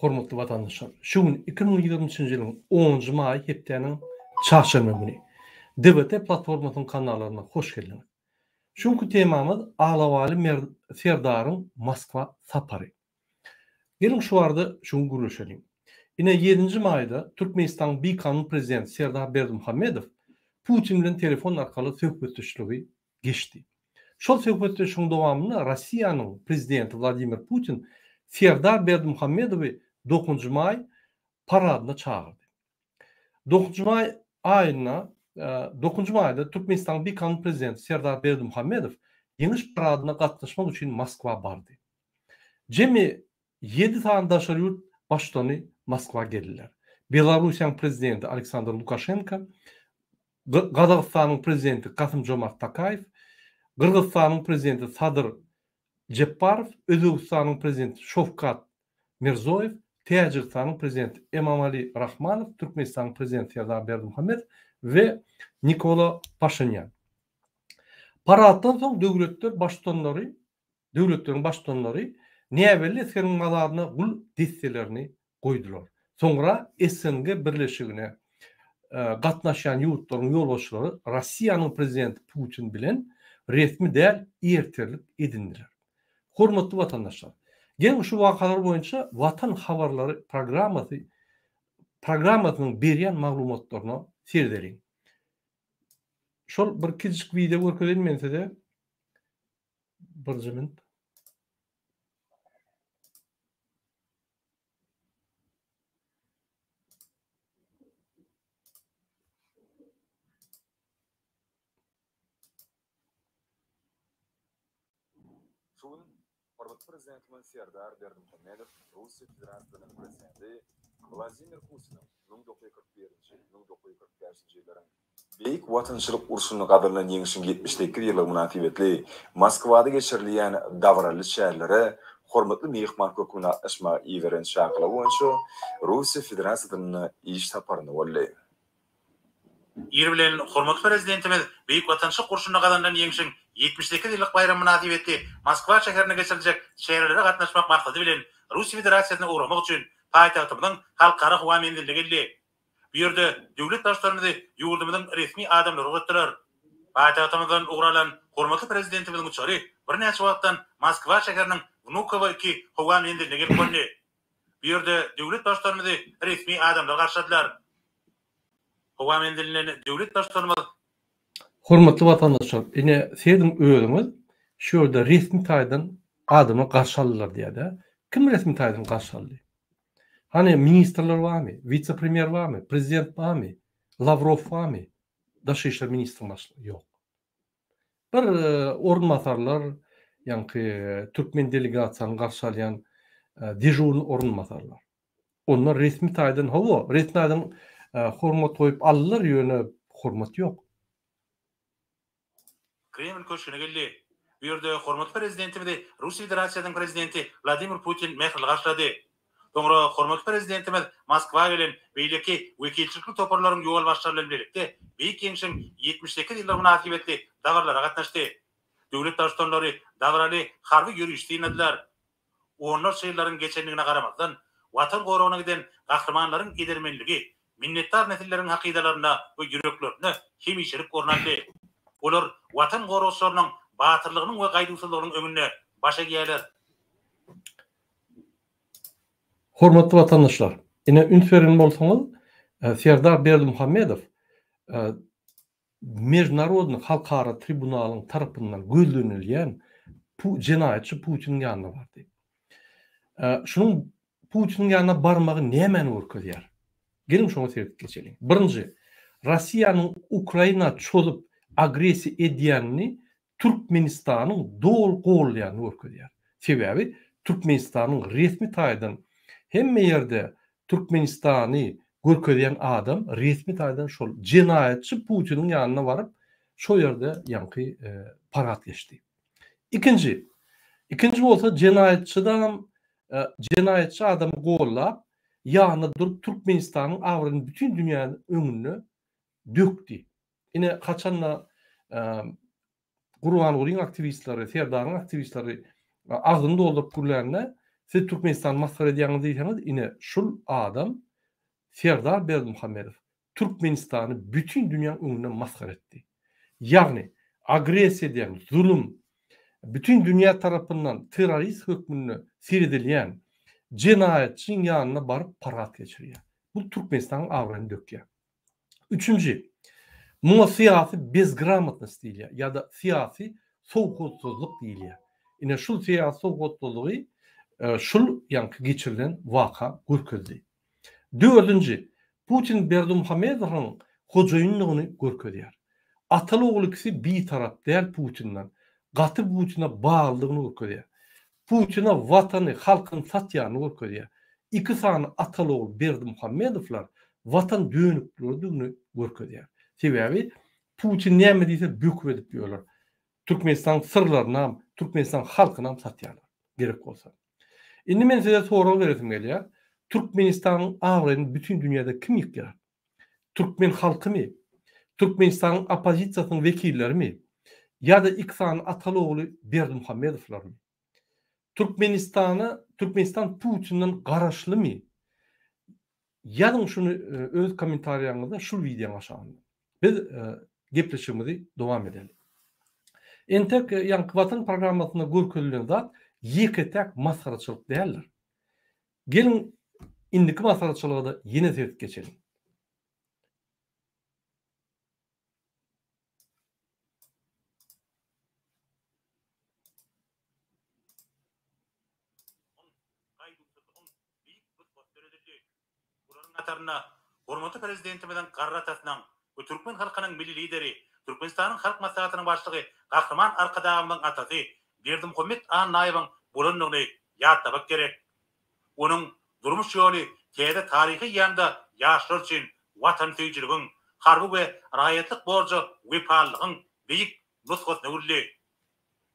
Hormatly watandaşlar, şu gün 2023-nji ýylyň 10-njy maýy hepdäniň çarşenbe güni. DBT platformasynyň kanallaryna hoş geldiňiz. Şu günki temamyz Alabaly Serdaryň Moskwa sapary. Geliň şu barada şu gün gürleşeliň. Ine ýedinji maýda Türkmenistanyň bikanun prezidenti Serdar Berdimuhamedow Putin bilen telefon arkaly söhbetdeşligi geçdi. Şol söhbetdeşligiň dowamynda Russiýanyň prezidenti Wladimir Putin Serdar Berdimuhamedowy dokuzynjy maý paradyna çagyrdy. Dokuzynjy maý aýynda dokuzynjy maýda Türkmenistanyň bikanun prezidenti Serdar Berdimuhamedow Ýeňiş paradyna gatnaşmak üçin Moskwa bardy. Jemi ýedi sany daşary ýurt baştutany Moskwa geldiler. Belarussiýanyň prezidenti Aleksandr Lukaşenko, Gazagystanyň prezidenti Kasym-Jomart Tokaýew, Gyrgyzystanyň prezidenti Sadyr Jepbarow, Özbegistanyň prezidenti Şowkat Mirzoýew, Täjigistanyň prezidenti Emomali Rahmanow, Türkmenistanyň prezidenti Serdar Berdimuhamedow we Nikola Paşinýan. Paraddan soň döwletler baştutanlary döwletleriň baştutanlary näbelli esgeriň mazaryna gül desselerini goýdular. Soňra SNG birleşigine gatnaşýan ýurtlaryň ýolbaşçylary Russiýanyň prezidenti Putin bilen resmi däl ertirlik edindiler. Hormatly watandaşlar! Geliň şu wakalar boýunça Watan habarlary programmasy programmasynyň berýän maglumatlaryna seredeliň. Şol bir kiçijik wideo görkezeýin men size. Birje minut. Şu gün hormatly Prezidentimiz Serdar Berdimuhamedow Russiýa Federasiýasynyň Prezidenti Wladimir Putiniň 1941-nji, 1945-nji ýyllaryň Beýik Watançylyk urşunda gazanylan Ýeňşiň 78 ýyllygy mynasybetli Moskwada geçirilýän dabaraly çärelere hormatly myhman hökmünde gatnaşmaga iberen çakylygy boýunça Russiýa Federasiýasynda iş saparynda boldy. Ir bilen hormatly Prezidentimiz Beýik Watançylyk urşunda gazanylan Ýeňşiň 78 ýyllyk baýramy mynasybetli Moskwa şäherinde geçiriljek çärelere gatnaşmak maksady bilen Russiýa Federasiýasyna ugramak üçin paýtagtymyzyň Halkara howa menziline geldi. Bu ýerde döwlet Baştutanymyzy ýurdumyzyň resmi adamlary ugratdylar. Paýtagtymyzdan ugur alan hormatly Prezidentimiziň uçary birnäçe wagtdan Moskwa şäheriniň Wnukowo 2 howa menziline gelip gondy. Bu ýerde döwlet Baştutanymyzy resmi adamlar garşyladylar. Howa menzilinden döwlet Baştutanymyz. Hormatly watandaşlar, ine siziň özüňiz şu ýerde resmi taýdan adamlar garşy aldylar diýýär-de. Kim resmi taýdan garşy aldy? Hany ministrler barmy? Wise-premýer barmy? Prezident barmy? Lawrow barmy? Daşary işler ministriň başlygy ýok. Bir orunbasarlar, ýaňky türkmen delegasiýany garşy alýan dežurnyý orunbasarlar. Onlar resmi taýdan, hawa, resmi taýdan hormat goýup aldylar, ýöne hormat ýok. Kreml köşgüne geldi. Bu ýerde hormatly Prezidentimizi Russiýa Federasiýasynyň Prezidenti Wladimir Putin mähirli garşylady. Soňra hormatly Prezidentimiz Moskwa gelen beýleki wekilçilikli toparlaryň ýolbaşçylary bilen bilelikde Beýik Ýeňşiň 78 ýyllygy mynasybetli dabaralara gatnaşdy. Döwlet Baştutanlary dabaraly harby ýörişi synladylar. Onlarça ýyllaryň geçendigine garamazdan, Watan goragyna giden gahrymanlaryň edermenligi minnetdar nesilleriň hakydalarynda we ýüreklerinde hemişelik orun aldy. Olar Watan goragçylarynyň batyrlygynyň we gaýduwsyzlygynyň öňünde baş egýärler. Hormatly watandaşlar, ine üns beren bolsaňyz, Serdar Berdimuhamedow Mežnarodnyý halkara tribunalyň tarapyndan gözlenilýän jenaýatçy Putiniň ýanyna bardy. Şunuň Putiniň ýanyna barmagy nämäni görkezýär? Geliň şoňa seredip geçeliň. Birinji, Russiýanyň Ukraina çozup agressiýa edýänini Türkmenistanyň doly goldaýanyny görkezýär. Sebäbi Türkmenistanyň resmi taýdan hemme ýerde Türkmenistany görkezýän adam resmi taýdan şol jenaýatçy Putiniň ýanyna baryp şo ýerde ýaňky parad geçdi. Ikinji, ikinji bolsa jenaýatçydanam jenaýatçy adamy gollap ýanynda durup Türkmenistanyň abraýyny bütin dünýäniň öňünde dökdi. Ine haçanda Gurbangulyň aktiwistleri, Serdaryň aktiwistleri agzyny dolduryp gürlände. Siz Türkmenistany masgara edýäňiz diýseňiz, ine şul adam Serdar Berdimuhamedow Türkmenistany bütin dünýäň öňünde masgara etdi. Ýagny agressiýa edýän, zulum, bütin dünýä tarapyndan terrorist hökmünde seredilýän jenaýatçyň ýanyna baryp parad geçirýär. Bu Türkmenistanyň abraýyny dökýär. Üçünji, muňa syýasy bezgramotnost diýilýär ýa-da syýasy sowatsyzlyk diýilýär. Ine şul syýasy sowatsyzlygy şul ýaňky geçirilen waka görkezdi. Dördünji, Putin Berdimuhamedowyň hojaýynlygyny görkezýär. Ataly-ogul ikisi bitarap däl Putinden, gaty Putine baglydygyny görkezýär. Putine watany, halkyny satýanyny görkezýär. Iki sany ataly-ogul Berdimuhamedowlar watan dönükleridigini görkezýär. Sebäbi Putin näme diýse böküp edip ýörler. Türkmenistanyň syrlarynam, Türkmenistanyň halkynam satýarlar, gerek bolsa. Indi men size sorag beresim gelýär. Türkmenistanyň abraýyny bütin dünýäde kim ýykýar? Türkmen halkymy? Türkmenistanyň oppozisiýasynyň wekillerimi? Ýa-da iki sany ataly-ogly Berdimuhamedowlarmy? Türkmenistana Türkmenistan Putinden garaşlymy? Ýazyň şuny öz kommentariýaňyzda şul wideoň aşagynda. Biz gepleşigimizi dowam edeli. Entek ýaňky Watan programmasynda görkezilen zat ýeke-täk masgaraçylyk däldir. Geliň indiki masgaraçylyga-da ýene seredip geçeliň. Beýik nusgasy döredildi. Bularyň hatarynda hormatly Prezidentimiziň garry atasynyň we türkmen halkynyň Milli Lideri, Türkmenistanyň Halk Maslahatynyň Başlygy Gahryman Arkadagymyzyň atasy Berdimuhamet Annaýewiň bolandygyny ýatlamak gerek. Onuň durmuş ýoly täze taryhy eýýamda ýaşlar üçin watansöýüjiligiň, harby we raýatlyk borja wepalylygyň beýik nusgasyna öwrüldi.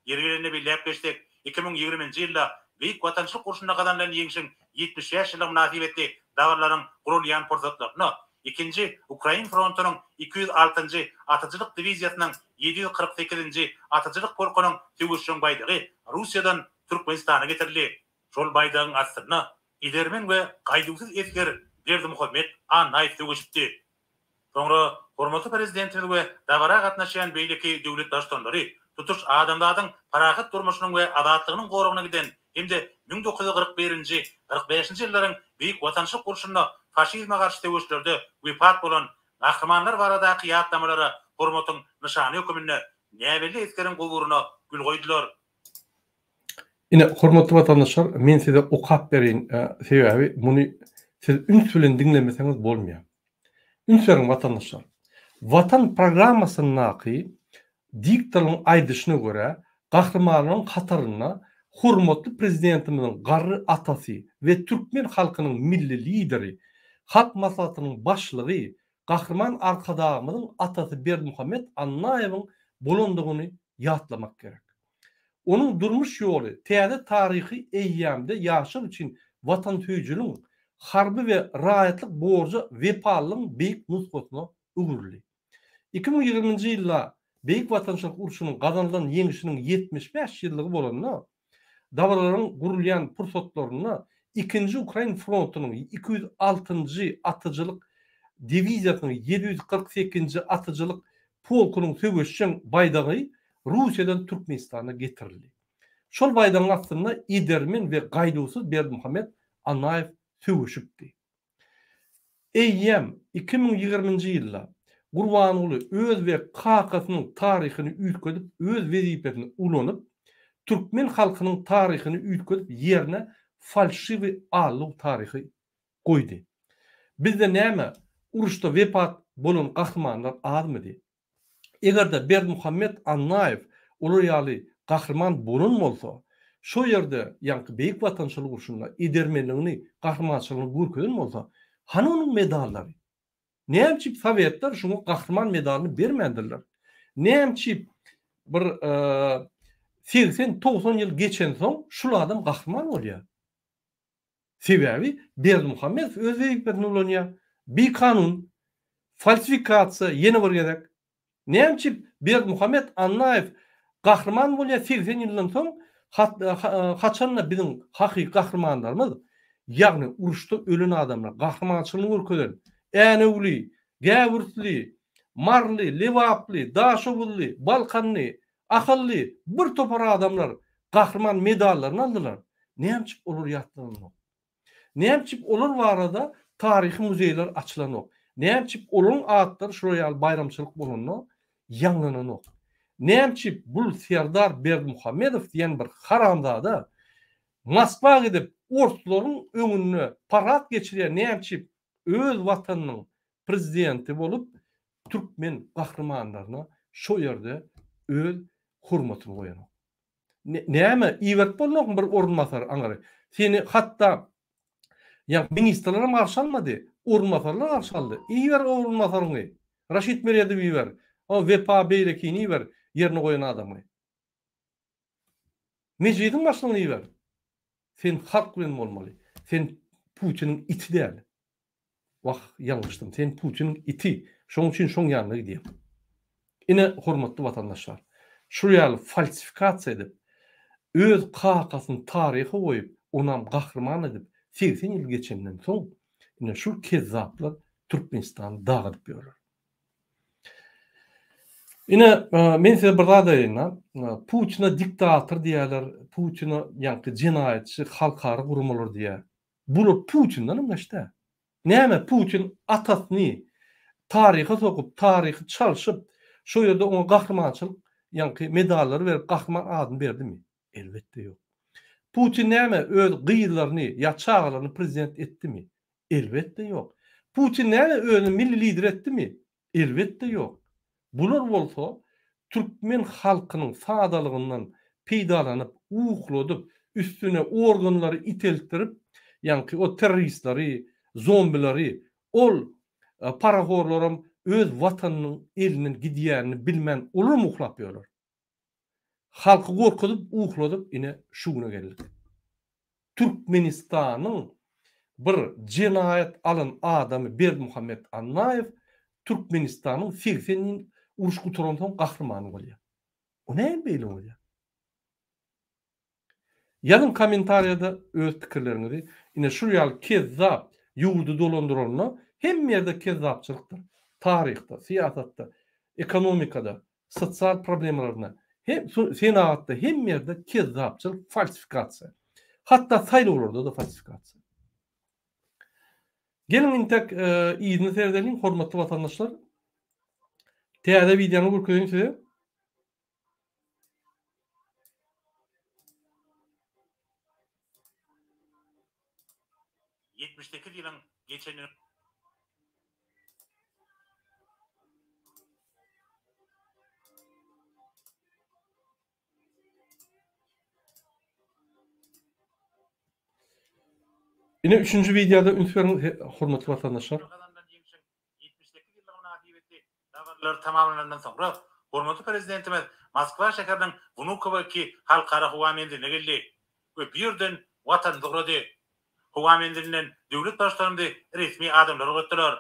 Ýeri gelende belläp geçsek, 2020-nji ýylda Beýik Watançylyk urşunda gazanylan Ýeňşiň 75 ýyllygy mynasybetli dabaralaryň guralýan pursatlarynda Ikinji Ukrain frontunyň 206-njy atyjylyk diwiziýasynyň 748-nji atyjylyk polkunyň söweşjeň baýdagy Russiýadan Türkmenistana getirildi. Şol baýdagyň astynda edermen we gaýduwsyz esger Berdimuhamet Annaýew söweşipdi. Soňra hormatly Prezidentimiz we dabara gatnaşýan beýleki döwlet Baştutanlary tutuş adamzadyň parahat durmuşynyň we azatlygynyň goragyna giden hem-de 1941-nji, 45-nji ýyllaryň Beýik Watançylyk urşunda faşizme garşy söweşlerde wepat bolan gahrymanlar baradaky ýatlamalara hormatyň nyşany höküminde näbelli esgeriň guburyna gül goýdular. Ine, hormatly watandaşlar, men size okap bereýin, sebäbi muny siz üns bilen diňlemeseňiz bolmaýar. Üns beriň watandaşlar. Watan programmasyndaky diktoryň aýdyşyna görä, gahrymanlaryň hatarynda hormatly Prezidentimiziň garry atasy we türkmen halkynyň Milli Lideri, Halk Maslahatynyň Başlygy Gahryman Arkadagymyzyň atasy Berdimuhamet Annaýewiň bolandygyny ýatlamak gerek. Onuň durmuş ýoly täze taryhy eýýamda ýaşlar üçin watansöýüjiligiň, harby we raýatlyk borja wepalylygyň beýik nusgasyna öwrüldi. 2020-nji ýylda Beýik Watançylyk urşunyň gazanylan Ýeňşiniň 75 ýyllygy bolanda, dabaralaryň gurulýan pursatlarynda Ikinji Ukrain frontunyň 206-njy atyjylyk diwiziýasynyň 748-nji atyjylyk polkunyň söweşjeň baýdagy Russiýadan Türkmenistana getirildi. Şol baýdagyň astynda edermen we gaýduwsyz Berdimuhamet Annaýew söweşipdi. Eýýäm 2020-nji ýylda Gurbanguly öz we kakasynyň taryhyny üýtgedip öz wezipesini ulanyp, türkmen halkynyň taryhyny üýtgedip ýerine falşiwi alluw taryhy goýdy. Bizde näme uruşda wepat bolan gahrymanlar azmydy? Eger-de Berdimuhamet Annaýew olar ýaly gahryman bolan bolsa, şo ýerde, ýaňky Beýik Watançylyk urşunda edermenligini, gahrymançylygyny görkezen bolsa, hany onuň medallary? Näme üçin sowetler şoňa gahryman medalyny bermändirler? Näme üçin bir segsen-togsan ýyl geçensoň şul adam gahryman bolýar? Sebäbi Berdimuhamedow öz wezipesini ulanýar. Bikanun. Falsifikasiýa ýene bir gezek. Näme üçin Berdimuhamet Annaýew gahryman bolýar 80 ýyldan soň? Haçanda biziň hakyky gahrymanlarymyz, ýagny uruşda ölen adamlar, gahrymançylygyny görkezen Änewli, Gäwürtli, Maryly, Lebaply, Daşoguzly, Balkanly, Ahally bir topar adamlar gahryman medallaryny aldylar. Näme üçin olar ýatlananok? Näme üçin olar barada taryhy muzeýler açylanok? Näme üçin olaryň atlary şular ýaly baýramçylyk bolanda ýaňlananok? Näme üçin bul Serdar Berdimuhamedow diýen bir haramzada Moskwa gidip orslaryň öňünde parad geçirýär näme üçin öz watanynyň prezidenti bolup türkmen gahrymanlaryna şo ýerde öz hormatyny goýanok? Näme, iberip bolnokmy bir orunbasary aňry? Seni hatda ýa ministrlerem garşy almady, orunbasarlar garşy aldy. Iber orunbasaryňy. Raşid Meredowy iber. O Wepa beýlekini iber, ýerine goýan adamyňy. Mejlisiň başlygyny iber. Sen halk bilen bolmaly. Sen Putiniň iti däl. Wah, ýalňyşdym. Sen Putiniň iti. Şoň üçin şoň ýanyna gidýäň. Ine, hormatly watandaşlar, şul ýaly falsifikasiýa edip, öz kakasyny taryha goýup, onam gahryman edip, 80 ýyl geçenden soň, ine şul kezzaplar Türkmenistany dagadyp ýörler. Ine, men size bir zat aýdaýyn-da. Putine diktator diýýärler, Putine ýaňky jenaýatçy halkara guramalar diýýär. Bular Putinden hem geçdä. Näme Putin atasyny taryha sokup, taryhy çalşyp, şo ýerde oňa gahrymançylyk ýaňky medallary berip gahryman adyny berdimi? Elbetde ýok. Putin näme öz gyzlaryny ýa çagalaryny prezident etdimi? Elbetde ýok. Putin näme özüni milli lider etdimi? Elbetde ýok. Bular bolsa türkmen halkynyň sadalygyndan peýdalanyp, ukladyp, üstüne organlary iteltdirip, ýaňky o terroristleri, zombileri, ol parahorlaram öz watanynyň elinden gidýänini bilmän olaram uklap ýörler. Halky gorkuzyp, ukladyp ine şu güne geldik. Türkmenistanyň bir jenaýat alan adamy Berdimuhamet Annaýew Türkmenistanyň 80 ýyl uruş gutaransoň gahrymany bolýar. O näme beýle bolýar? Ýazyň kommentariýada öz pikirleriňizi. Ine şul ýaly kezzap ýurdy dolandyranda hemme ýerde kezzapçylykdyr. Taryhda, syýasatda, ekonomikada, sosial problemalarynda, hem senagatda hemme ýerde kezzapçylyk, falsifikasiýa. Hatda saýlawlarda-da falsifikasiýa. Geliň intek yzyny seredeliň hormatly watandaşlar. Täze wideony görkezeýin size. 78 ýylyň geçenini Ine üçünji wideoda üns beriň hormatly watandaşlar. 78 ýyllygy mynasybetli dabaralar tamamlanandan soňra, hormatly Prezidentimiz Moskwa şäheriniň Wnukowo 2 Halkara howa menziline geldi we bu ýerden Watanymyza ugrady. Howa menzilinden döwlet Baştutanymyzy resmi adamlar ugratdylar.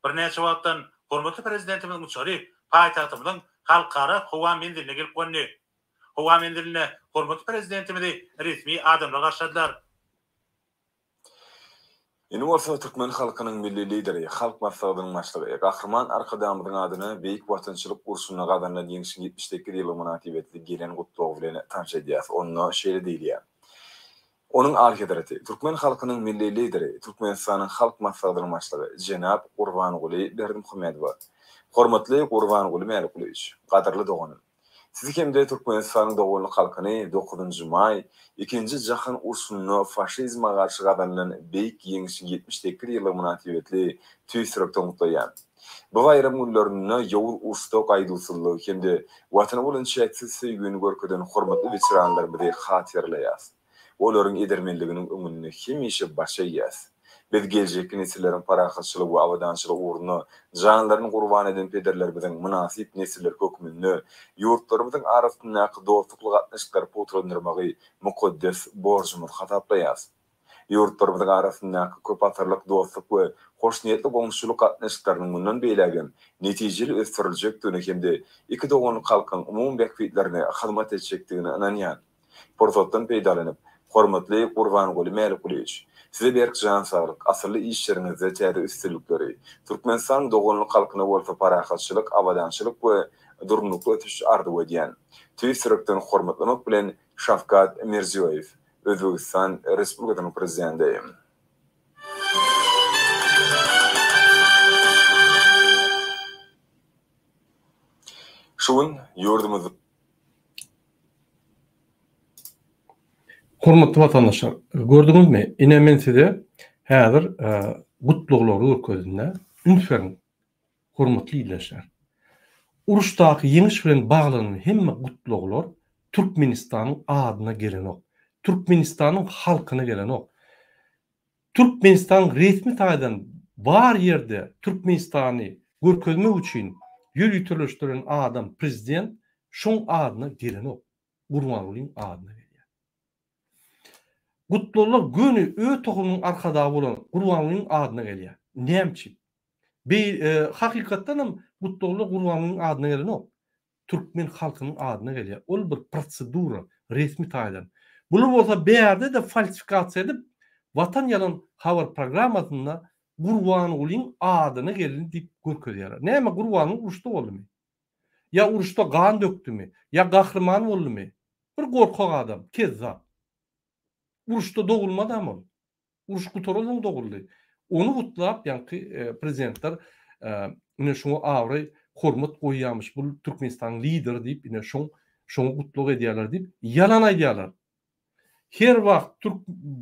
Birnäçe wagtdan hormatly Prezidentimiziň uçary paýtagtymyzyň Halkara howa menziline gelip gondy. Howa menzilinde hormatly Prezidentimizi resmi adamlar garşyladylar. Indi bolsa türkmen halkynyň Milli Lideri, Halk Maslahatynyň Başlygy, Gahryman Arkadagymyzyň adyna Beýik Watançylyk urşunda gazanylan Ýeňşiň 78 ýyllygy mynasybetli gelen Gutlagy bilen tanyş edýäris. Onda şeýle diýilýär, Onuň Alyhezreti, türkmen halkynyň Milli Lideri, Türkmenistanyň Halk Maslahatynyň Başlygy, jenap Gurbanguly Berdimuhamedowa. Hormatly Gurbanguly Mälikgulyýewiç, gadyrly doganym! Sizi hem-de Türkmenistanyň doganlyk halkyny dokuzynjy maý, Ikinji jahan urşunda faşizme garşy gazanylan Beýik Ýeňşiň 78 ýyllygy mynasybetli tüýs ýürekden gutlaýan. Bu baýram günlerinde ýowuz uruşda gaýduwsyzlygy hem-de Watana bolan çäksiz söýgini görkezen hormatly weteranlarymyzy hatyralaýarys. Olaryň edermenliginiň öňünde hemişe baş egýäris. Biz geljekki nesilleriň parahatçylygy we abadançylygy ugrunda janlaryny gurban eden pederlerimiziň mynasyp nesilleri hökmünde ýurtlarymyzyň arasyndaky dostlukly gatnaşyklary pugtalandyrmagy mukaddes borjumyz hasaplaýarys. Ýurtlarymyzyň arasyndaky köpasyrlyk dostluk we hoşniýetli goňşuçylyk gatnaşyklarynyň mundan beýlägem netijeli ösdüriljekdigine hem-de iki doganlyk halkyň umumy bähbitlerine hyzmat etjekdigine ynanýan. Pursatdan peýdalanyp, hormatly Gurbanguly Mälikgulyýewiç, Size berk jan saglyk, asylly işleriňizde täze üstünlikleri, Türkmenistanyň doganlyk halkyna bolsa parahatçylyk, abadançylyk we durnukly ösüş arzuw edýän. Tüýs ýürekden hormatlamak bilen, Şawkat Mirziýoýew, Özbegistan Respublikasynyň Prezidenti. Şu gün ýurdumyzda. Hormatly watandaşlar, gördüňizmi? Ine men size häzir gutlaglary görkezdim-de. Üns beriň, hormatly ildeşler. Uruşdaky ýeňiş bilen baglanan hemme gutlaglar Türkmenistanyň adyna gelenok. Türkmenistanyň halkyna gelenok. Türkmenistan resmi taýdan bar ýerde Türkmenistany görkezmek üçin ýöriteleşdiren adam prezident şoň adyna gelenok. Gurbangulyň adyna gelýär. Gutlaglar göni öz tohumynyň arkadagy bolan Gurbangulyň adyna gelýär. Näme üçin? Beý hakykatdan hem gutlaglar Gurbangulyň adyna gelenok. Türkmen halkynyň adyna gelýär. Ol bir prosedura, resmi taýdan. Bular bolsa bärde-de falsifikasiýa edip, Watan ýalan habar programmasynda Gurbangulyň adyna geldi diýip görkezýärler. Näme Gurbanguly uruşda boldumy? Ýa uruşda gan dökdümi? Ýa gahryman boldumy? Bir gorkak adam, kezzap. Uruşda dogulmadam ol. Uruş gutaransoň doguldy. Ony gutlap ýaňky prezidentler ine şuňa abraý, hormat goýýarmyş, bu Türkmenistanyň lideri diýip ine şoň şoňa gutlag edýärler diýip ýalan aýdýarlar. Her wagt türk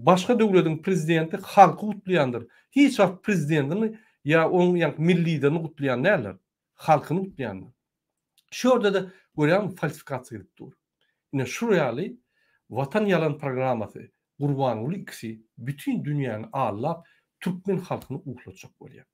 başga döwlediň prezidenti halky gutlaýandyr. Hiç wagt prezidentini ýa onuň ýaňky milli liderini gutlaýan däldir. Halkyny gutlaýandyr. Şu ýerde-de görýäňmi falsifikasiýa gidip dur. Ine şu ýaly Watan ýalan programmasy Gurbanguly ikisi bütin dünýäni aldap türkmen halkyny uhlatjak bolýar.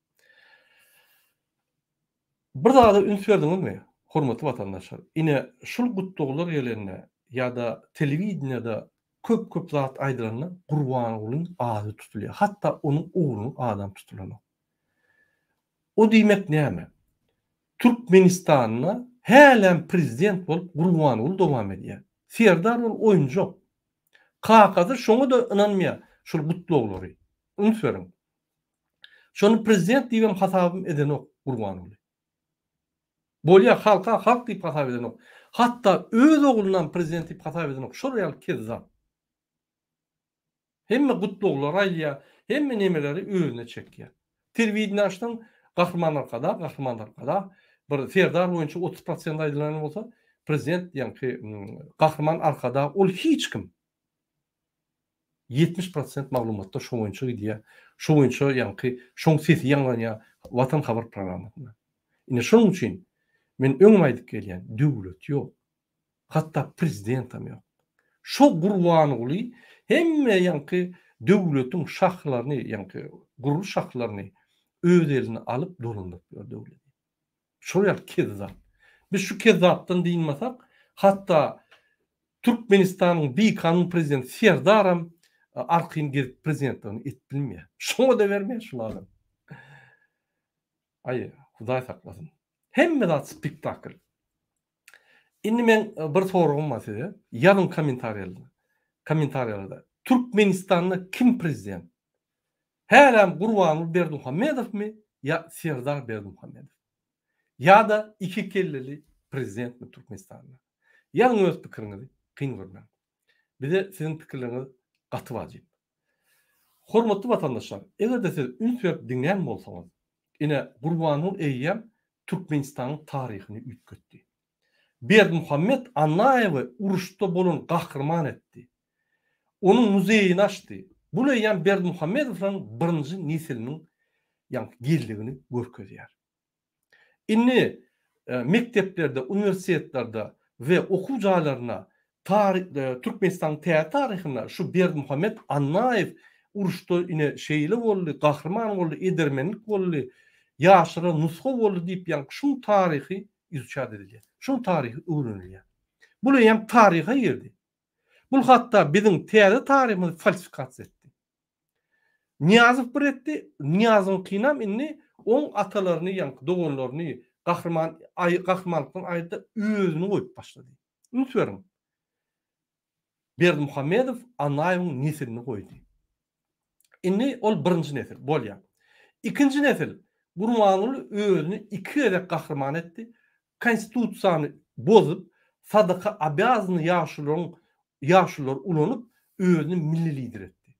Bir zada üns berdiňizmi hormatly watandaşlar ine şul gutlaglar gelende ýa-da telewideniýada köp köp zat aýdylanda Gurbangulyň ady tutulýar hatda onuň oglunyň adam tutulanok. O diýmek näme? Türkmenistanda hälem prezident bolup Gurbanguly dowam edýär. Serdar ol oýunjak. Kakasy şoňa-da ynanmaýar şol gutlaglary. Üns beriň. Şony prezident diýibem hasabym edenok Gurbanguly. Bolýar halka halk diýip hasap edenok. Hatda öz oglunam prezident diýip hasap edenok. Şol ýaly kezzap. Hemme gutlaglar aýdýar, hemme nemeleri özüne çekýär. Telewideniýe açsaň Gahryman Arkadag, Gahryman Arkadag, bir Serdar boýunça 30 prosent aýdylan bolsa, prezident ýaňky Gahryman Arkadag ol hiç kim. 70 prosent maglumatlar şo boýunça gidýär. Şo boýunça ýaňky şoň sesi ýaňlanýar Watan habar programmasynda. Ine şonuň üçin men öňem aýdyp gelýän, döwlet ýok. Hatda prezidentam ýok. Şo Gurbanguly hemme ýaňky döwletiň şahlaryny, ýaňky gurluş şahlaryny öz eline alyp dolandyryp ýör döwleti. Şol ýaly kezzap. Biz şu kezzapdan dynmasak, hatda Türkmenistanyň bikanun prezidenti Serdaram arkaýyn gezip prezidentligini edip bilmeýär. Şoňa-da bermeýär şul adam. Aý, Hudaý saklasyn. Hemme zat spektakl. Indi meň bir soragym bar size. Ýazyň kommentariýalarda. Kommentariýalarda. Türkmenistanda kim prezident? Hälem Gurbanguly Berdimuhamedowmy ýa Serdar Berdimuhamedow? Ýa-da iki kelleli prezidentmi Türkmenistanda? Ýazyň öz pikiriňizi, kyn görmäň. Bize siziň pikirleriňiz gaty wajyp. Hormatly watandaşlar, eger-de siz üns berip diňlän bolsaňyz, ine Gurbanguly eýýäm Türkmenistanyň taryhyny üýtgetdi. Berdimuhamet Annaýewi uruşda bolan gahryman etdi. Onuň muzeýini açdy. Bul eýýäm Berdimuhamedowlaryň birinji nesiliniň ýaňky geldigini görkezýär. Indi mekdeplerde, uniwersitetlerde we okuw jaýlarynda Türkmenistanyň täze taryhynda şu Berdimuhamet Annaýew uruşda ine şeýle boldy, gahryman boldy, edermenlik boldy, ýaşlara nusga boldy diýip ýaňky şuň taryhy izuçat edilýär. Şuň taryhy öwrenilýär. Bul eýýäm taryha girdi. Bul hatda biziň täze taryhymyzy falsifikasiýa etdi. Nyýazow bir etdi, Nyýazowyňkynam indi oň atalaryny, ýaňky doganlaryny gahryman aý gahrymanlykdan aýyrdy, özüni goýup başlady. Üns beriň. Berdimuhamedow Annaýewiň neslini goýdy. Indi ol birinji nesil, bolýar. Ikinji nesil, Gurbanguly özüni iki gezek gahryman etdi. Konstitusiýany bozup, sadaka obýazny ýaşulularyň ýaşululary ulanyp, özüni milli lider etdi.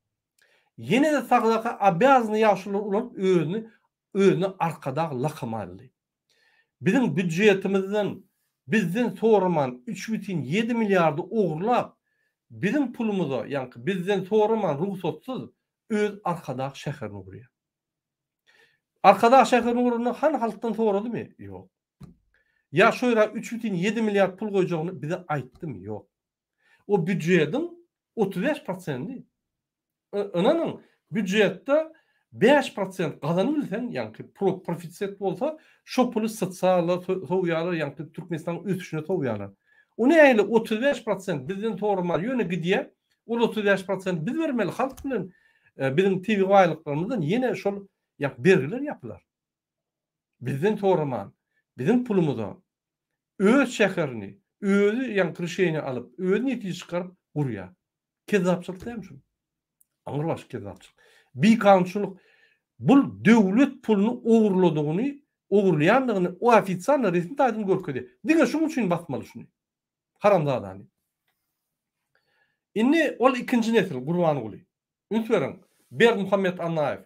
Ýene-de sadaka obýazny ýaşululary ulanyp, özüni özüne arkadag lakamy aldy. Biziň býudjetimizden bizden soraman 3,7 milliardy ogurlap, biziň pulumyza, ýaňky bizden soraman rugsatsyz öz Arkadag şäherini gurýar. Arkadag şäherini guranda han halkdan soradymy? Ýok. Ýa şo ýere 3,7 milliard pul goýjagyny bize aýtdymy? Ýok. O býudjetiň 35 prosendi. Ynanyň, býudjetde 5% gazanyp bilseň, ýaňky profisit bolsa, şo puly sosiala sowýarlar, ýaňky Türkmenistanyň ösüşine sowýarlar. O nähili 35% bizden soraman ýöne gidýär, ol 35% biz bermeli halk bilen biziň tebigy baýlyklarymyzdan ýene şol ýa bergiler ýapylar. Bizden soraman, biziň pulumyza öz şäherini özi ýaňky rişeniýe alyp, özi netije çykaryp gurýar. Kezzapçylyk dälmi şu? Aňrybaş kezzapçylyk. Bikanunçylyk. Bul döwlet puluny ogurladygyny, ogurlaýandygyny o ofitsialno resmi taýdan görkezýär. Diňe şuň üçin basmaly şuny. Haramzadany. Indi ol ikinji nesil Gurbanguly. Üns beriň, Berdimuhamet Annaýew.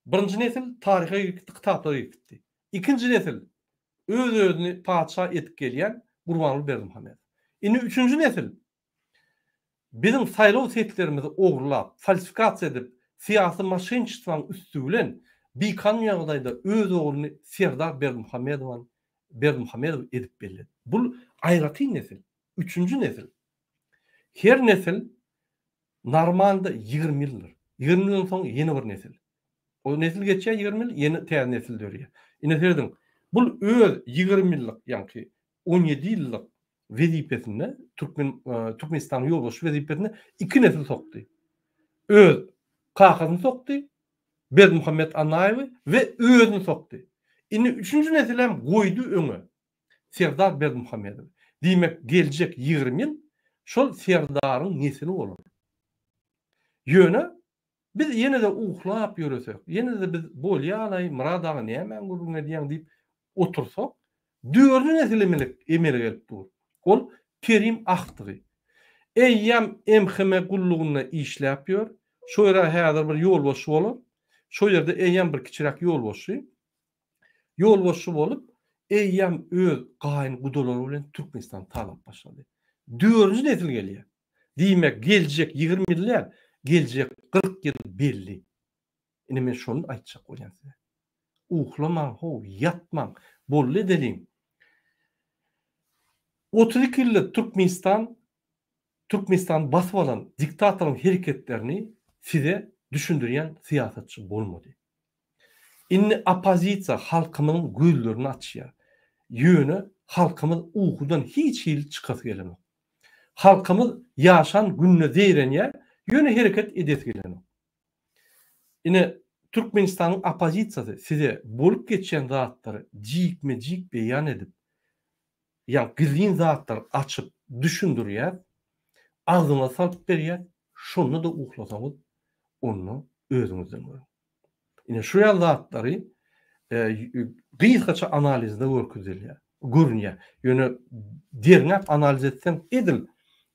Birinji nesil taryha girip gitdi, kitaplara girip gitdi. Ikinji nesil öz-özüni patyşa edip gelýän Gurbanguly Berdimuhamedow. Indi üçünji nesil biziň saýlaw seslerimizi ogurlap, falsifikasiýa edip, syýasy moşenniçestwanyň üsti bilen bikanun ýagdaýda öz ogluny Serdar Berdimuhamedowany Berdimuhamedow edip belledi. Bul aýratyn nesil, üçünji nesil. Her nesil Normalda 20 ýyldyr. 20 ýyldan soň ýene bir nesil. O nesil geçýär 20 ýyl, ýene täze nesil dörýär. Ine serediň, bul öz 20 ýyllyk, ýaňky 17 ýyllyk wezipesinde, Türkmen Türkmenistanyň ýolbaşçy wezipesinde iki nesil sokdy. Öz kakasyny sokdy, Berdimuhamet Annaýewi we özüni sokdy. Indi üçünji nesilem goýdy öňe. Serdar Berdimuhamedow. Diýmek, geljek 20 ýyl şol Serdaryň nesili bolar. Ýöne biz ýene-de uklap ýöresek, ýene-de biz bolýalaý Myrat aga nämäň gürrüň edýäň diýip otursak, dördünji nesil emele, emele gelip dur. Ol Kerim agtygy. Eýýäm MHM gullugynda işläp ýör. Şo ýere häzir bir ýolbaşçy bolar. Şo ýerde eýýäm bir kiçiräk ýolbaşçy. Ýolbaşçy bolup, eýýäm öz gaýyn gudalary bilen Türkmenistany talap başlady. Dördünji nesil gelýär. Diýmek, geljek 20 ýyl däl, geljek 40 ýyl belli. Ine men şony aýtjak bolýan size. Uhlamaň how, ýatmaň, boldy edeliň. 32 ýylda Türkmenistan Türkmenistany basyp alan diktatoryň hereketlerini size düşündirýän syýasatçy bolmady. Indi oppozisiýa halkymyzyň gözlerini açýar. Ýöne halkymyz ukudan hiç hili çykasy gelenok. Halkymyz ýaşan gününe zeýrenýär, ýöne hereket edesi gelenok. Ine, Türkmenistanyň oppozisiýasy size bolup geçýän zatlary jikme-jik beýan edip, ýa gizlin zatlary açyp düşündirýär, agzyňyza salyp berýär, şonda-da uklasaňyz, onda özüňizden görüň. Ine şu ýaly zatlary gysgaça analizde görkezilýär, görünýär. Ýöne derňäp analiz etseň edil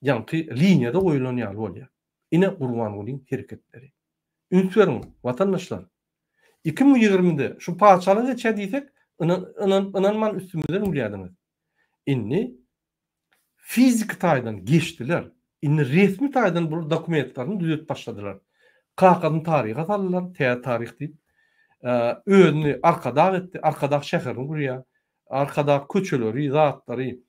ýaňky liniýada goýulan ýaly bolýar. Ine Gurbangulyň hereketleri. Üns beriň, watandaşlar. 2020-de şu patyşalyk geçýär diýsek, ynanyp ynanman üstümizden gülýärdiňiz. Indi Fiziki taýdan geçdiler. Indi resmi taýdan bular dokumentlerini düzedip başladylar. Kakasyny taryha saldylar, täze taryh diýip. Özüni Arkadag etdi, Arkadag şäherini gurýar. Arkadag köçeleri, zatlary,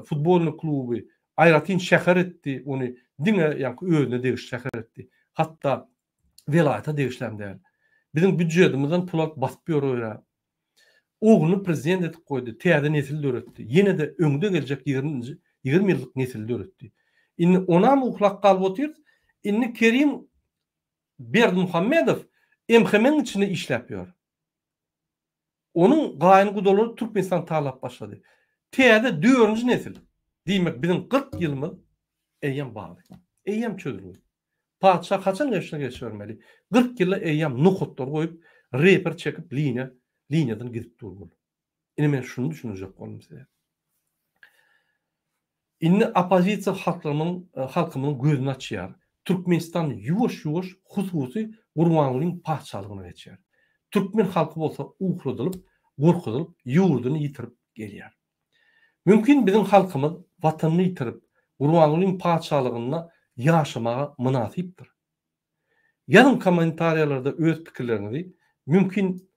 futbolnyý kluby, aýratyn şäher etdi, ony diňe ýaňky özüne degişli şäher etdi. Hatda welaýata degişlem däl. Biziň býudžetimizden pul alyp basyp ýör o ýere. Ogluny prezident edip goýdy, täze nesil döretdi. Ýene-de öňde geljek ýigriminji, 20 ýyllyk nesili döretdi. Indi onam uklap galyp otyrys. Indi Kerim Berdimuhamedow MHM-niň içinde işläp ýör. Onuň gaýyn gudalary Türkmenistany talap başlady. Täze dördünji nesil. Diýmek biziň 40 ýylymyz eýýäm bagly. Eýýäm çözüldi. Patyşa haçan geçse geçibermeli. 40 ýylda eýýäm nokatlar goýup, reper çekip liniýa, liniýadan gidip dur bul. Ine men şuny düşündirjek boldum size. Indi oppozisiýa halklarymyň halkymyzyň gözüni açýar. Türkmenistan ýuwaş-ýuwaş hususy Gurbangulyň patyşalygyna geçýär. Türkmen halky bolsa uhladylyp, gorkuzylyp, ýurduny ýitirip gelýär. Mümkin biziň halkymyz watanyny ýitirip, Gurbangulyň patyşalygynda ýaşamaga mynasypdyr. Ýazyň kommentariýalarda öz pikirleriňizi, mümkin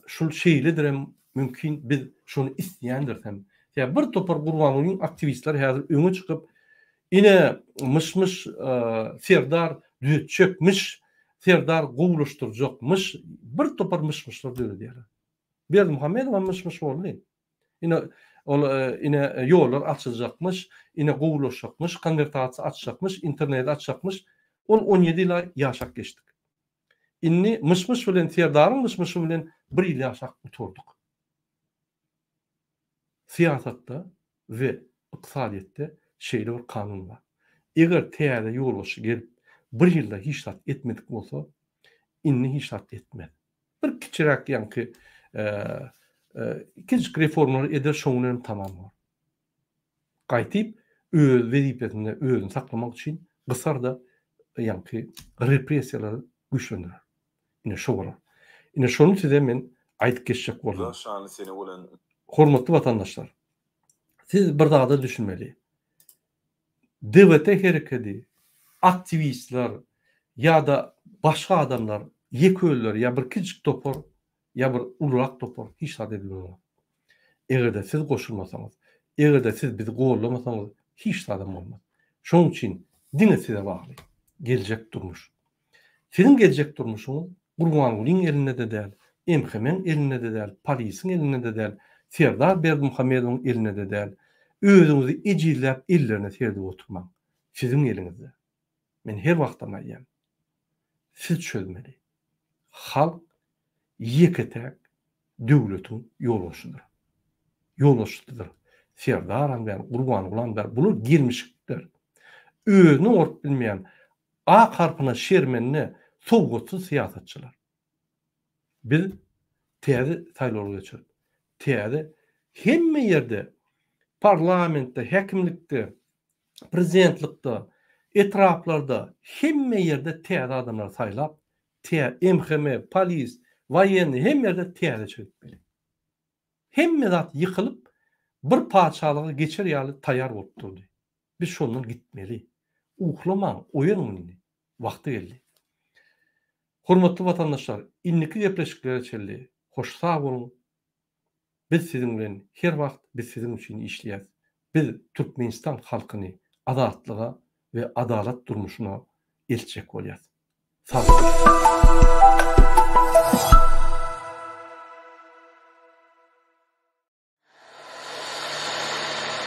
şul şeýledirem, mümkin biz şony isleýändirisem. Sebäbi bir topar Gurbangulyň aktiwistleri häzir öňe çykyp, ine myş-myş Serdar düzetjekmiş, Serdar gowulaşdyrjakmyş, bir topar myş-myşlar döredýärler. Berdimuhamedowam myş-myş boldy. Ine ol ine ýollar açyljakmyş, ine gowulaşjakmyş, konwertasiýa açjakmyş, interneti açjakmyş. Ol 17 ýyl ýaşap geçdik. Indi myş-myş bilen Serdaryň myş-myşy bilen bir ýyl ýaşap gutardyk. Syýasatda we ykdysadyýetde şeýle bir kanun bar. Eger täze ýolbaşçy gelip bir ýylda hiç zat etmedik bolsa, indi hiç zat etmez. Bir kiçiräk ýaňky kiçijik reformalar eder şoň bilen hem tamam bolar. Gaýtyp öz wezipesinde özüni saklamak üçin gysar-da ýaňky repressiýalary güýçlendirer. Ine şo bolar. Ine şony size men aýdyp geçjek boldum. Şanly sene bolan Hormatly watandaşlar, siz bir zada düşünmeli. DWT herekedi, aktiwistler ýa-da başga adamlar, ýeke özleri ýa bir kiçijik topar, ýa bir ulurak topar hiç zat edip bilenok. Eger-de siz goşulmasaňyz, eger-de siz bizi goldamasaňyz hiç zadam bolmaz. Şonuň üçin diňe size bagly geljek durmuş. Siziň geljek durmuşyňyz Gurbangulyň elinde-de däl, MHM-iň elinde-de däl, polisiň elinde-de däl, Serdar Berdimuhamedowyň elinde-de däl. Özüňizi ejizläp ellerine seredip oturmaň. Siziň eliňizde. Men her wagtam aýdýan. Siz çözmeli. Halk ýeke-täk döwletiň ýolbaşçydyr. Ýolbaşçysydyr. Serdaram däl, Gurbangulam däl. Bular gelmişekler. Özüni oňaryp bilmeýän, Ak harpyna şermende sowgatsyz syýasatçylar. Biz täze saýlawlar geçirip, täze hemme ýerde parlamentde, häkimlikde, prezidentlikde, etraplarda hemme ýerde täze adamlary saýlap, tä MHM, polis, woýennyý hemme ýerde täzeçe gitmeli. Hemme zat ýykylyp, bir patyşalyga geçer ýaly taýýar bolup durdy. Biz şondan gitmeli. Uhlamaň, oýanyň indi. Wagty geldi. Hormatly watandaşlar, indiki gepleşiklere çenli hoş sag boluň. Biz siziň bilen her wagt biz siziň üçin işleýäs. Biz Türkmenistan halkyny azatlyga we adalat durmuşyna eltjek bolýas. Sag boluň.